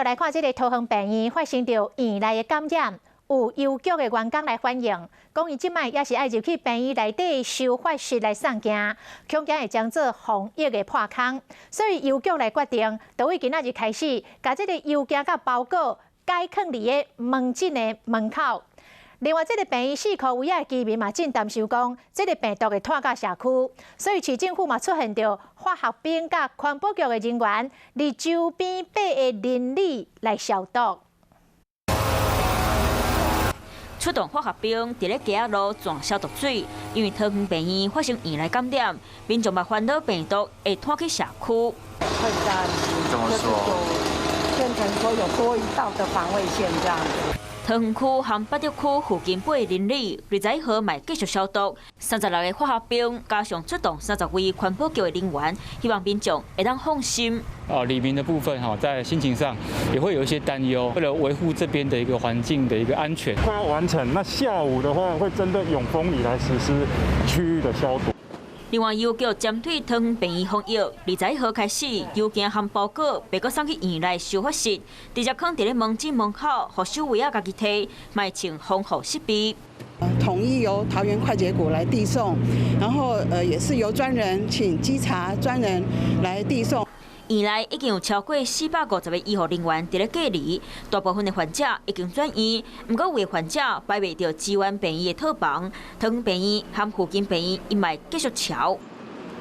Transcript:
來看這个桃園病院發生著院內的感染，有郵局的員工來反映，講伊這擺猶是愛入去病院內底收發室來送件，恐驚會將做防疫的破空，所以郵局來決定，就對今仔日開始，共這个郵件佮包裹改囥佇个門診的門口。另外，這个病院四箍圍仔的居民嘛，真擔心講，這个病毒會湠到社區，所以市政府嘛出現著化學兵佮環保局的人員，佇周邊八个鄰里來消毒。出動化學兵佇咧街仔路湠消毒水，因為桃園病院發生院內感染，民眾嘛煩惱病毒會湠去社區。會擔心，就是說變成說有多一道的防衛線這樣子。桃園區和八德區附近八个鄰里，21號嘛繼續消毒，36個化學兵加上出動30位環保局的人員，希望民眾會當放心。啊，里民的部分哈，在心情上也會有一些擔憂，為了維護這邊的一個環境的一個安全。快要完成，那下午的話會針對永豐里來實施區域的消毒。另外，郵局針對桃園病院防疫，21號開始，郵件和包裹袂閣送去院內收發室，直接囥佇咧門診門口，予守衛仔家己提，嘛會穿防護設備。統一由桃園快捷股來遞送，然後也是由專人請稽查專人來遞送。院內已經有超過450個醫護人員佇咧隔離，大部分的患者已經轉院，毋過有的患者擺袂著支援病院的套房，桃園病院和附近病院伊嘛繼續喬。